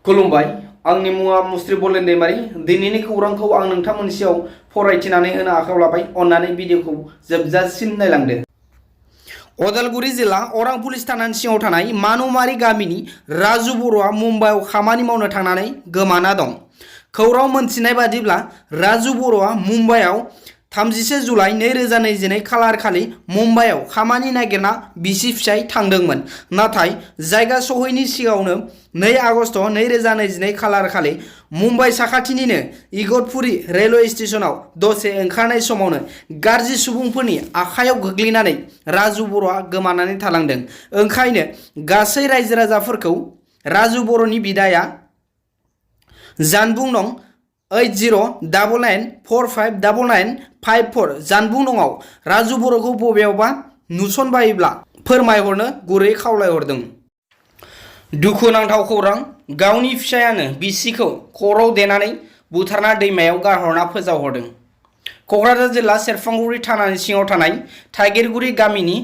खुलुमबाय आंनि मुङा मुस्रि बलेन दैमारि दिनैनि खौरांखौ आं नोंथांमोननियाव फरायथिनानै होनो आखायाव लाबाय अन्नानै भिडिअखौ जोबजासिम नायलांदो। अदालगुरि जिल्ला अरां पुलिस थानानि सिङाव थानाय मानुमारि गामिनि राजु बर'आ मुम्बाइआव खामानि मावनो थांनानै गोमाना दं। खौरां मोनथिनाय बादिब्ला राजु बर'आ मुम्बाइआव 31 जुलाइ 2022 खालार खालि मुम्बाइआव खामानि नागिरना बिसि फिसाय थांदोंमोन। नाथाय जायगा सहैनि सिगाङावनो 2 आगस्ट 2022 खालार खालि मुम्बाइ साखाथिनिनो इगतपुरी रेलवे स्टेशनाव दसे ओंखारनाय समावनो गाज्रि सुबुंफोरनि आखायाव गोग्लैनानै राजु बर'आ गोमानानै थालांदों। ओंखायनो गासै रायजो राजाफोरखौ राजु बर'नि बिदाया जानबुं नं 8099459954 जानबुं नङाव राजु बर'खौ बबेयावबा नुसनबायोब्ला फोरमायहरनो गुरै खावलायहरदों। दुखुनांथाव खौरां, गावनि फिसायानो बिसिखौ खर'आव देनानै बुथारना दैमायाव गारहरना फोजावहरदों। क'क्राझार जिल्ला सेरफांगुरि थानानि सिङाव थानाय थाइगिरगुरि गामिनि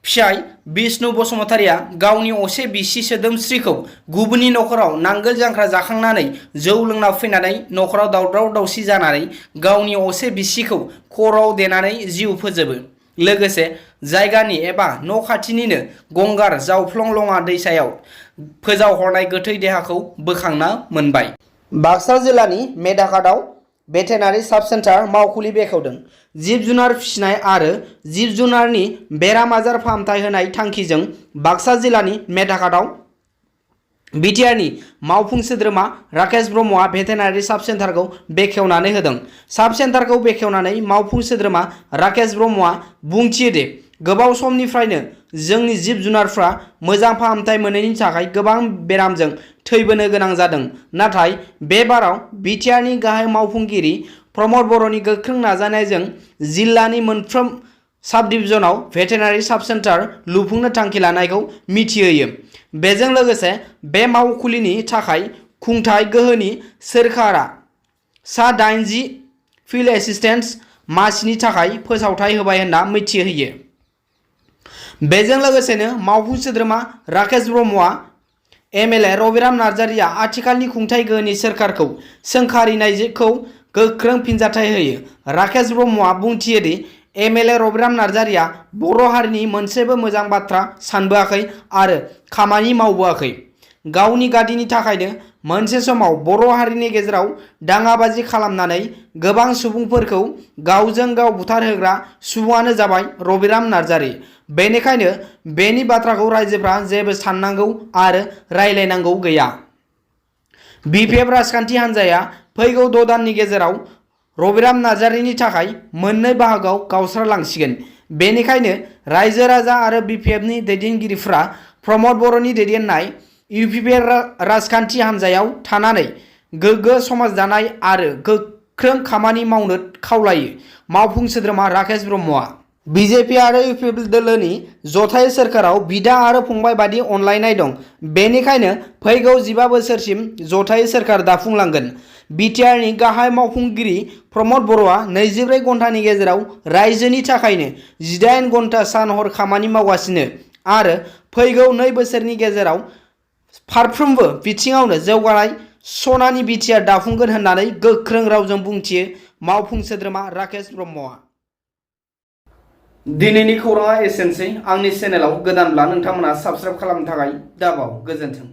फिसाय बिष्णु बसुमतारिया गावनि असे बिसि सोदोमस्रिखौ गुबुननि नखराव नांगोल जांख्रा जाखांनानै जौ लोंना फैनानै नखराव दावराव दावसि जानानै गावनि असे बिसिखौ खर'आव देनानै जिउ फोजोबो। लोगोसे जायगानि एबा न' खाथिनिनो गंगार जावफ्लं-लङा दैसायाव फोजावहरनाय गोथै देहाखौ बोखांना मोनबाय। बाक्सा जिल्लानि मेदाकाटआव भेटेनारि साब सेन्टार मावखुलि बेखेवदों। जिब जुनार फिसिनाय आरो जिब जुनारनि बेराम आजार फाहामथाय होनाय थांखिजों बाक्सा जिल्लानि मेदाकाटआव बिटिआरनि मावफुं सोद्रोमा राकेश ब्रह्मआ भेटेनारि साब सेन्टारखौ बेखेवनानै होदों। साब सेन्टारखौ बेखेवनानै मावफुं सोद्रोमा राकेश ब्रह्मआ बुंथियोदि गोबाव समनिफ्रायनो जोंनि जिब जुनारफ्रा मोजां फाहामथाय मोनैनि थाखाय गोबां बेरामजों थैबोनो गोनां जादों। नाथाय बे बाराव बिटिआरनि गाहाय मावफुंगिरि प्रमद बर'नि गोख्रों नाजानायजों जिल्लानि मोनफ्रोम साब डिभिजनाव भेटेनारि साब सेन्टार लुफुंनो थांखि लानायखौ मिथिहोयो। बेजों लोगोसे बे मावखुलिनि थाखाय खुंथाय गोहोनि सोरखारा सा-80 फिल्ड एसिस्टेन्ट मासिनि थाखाय फोसावथाय होबाय होनना मिथिहोयो। बेजों लोगोसेनो मावफुं सोद्रोमा राकेश ब्रह्मआ एमएलए रबिराम नार्जारिया आथिखालनि खुंथाय गोहोनि सोरखारखौ सोंखारिनायखौ गोख्रों फिनजाथाय होयो। राकेश ब्रह्मआ बुंथियोदि एमएलए रबिराम नार्जारिया बर' हारिनि मोनसेबो मोजां बाथ्रा सानबोआखै आरो खामानि मावबोआखै। गावनि गादिनि थाखायनो मोनसे समाव बर' हारिनि गेजेराव दाङाबाजि खालामनानै गोबां सुबुंफोरखौ गावजों गाव बुथारहोग्रा सुबुङानो जाबाय रबिराम नार्जारि। बेनिखायनो बेनि बाथ्राखौ रायजोफ्रा जेबो साननांगौ आरो रायलायनांगौ गैया। बिपिएफ राजखान्थि हान्जाया फैगौ 6 दाननि गेजेराव रबिराम नार्जारिनि थाखाय मोननै बाहागोआव गावस्रालांसिगोन। बेनिखायनो रायजो राजा आरो बिपिएफनि दैदेनगिरिफ्रा प्रमद बर'नि दैदेननाय इउपिपिएल राजखान्थि हान्जायाव थानानै गोग्गो समाज दानाय आरो गोख्रों खामानि मावनो खावलायो। मावफुं सोद्रोमा राकेश ब्रह्मआ बिजेपि आरो इउपिपिएल दोलोनि जथाय सोरखाराव बिदा आरो फंबाय बादि अनलायनाय दं। बेनिखायनो फैगौ 15 बोसोरसिम जथाय सोरखार दाफुंलांगोन। बिटिआरनि गाहाय मावफुंगिरि प्रमद बर'आ 24 घन्टानि गेजेराव रायजोनि थाखायनो 18 घन्टा सान हर खामानि मावगासिनो आरो फैगौ 2 बोसोरनि गेजेराव फारफ्रोमबो बिथिङावनो जौगानाय सनानि बिटिआर दाफुंगोन होननानै गोख्रों रावजों बुंथियो मावफुं सोद्रोमा राकेश ब्रह्मआ। दिनैनि खौराङा एसेनोसै। आंनि चेनेलाव गोदानब्ला नोंथांमोना साबस्क्राइब खालामनो थाखाय दाबाव। गोजोन्थों।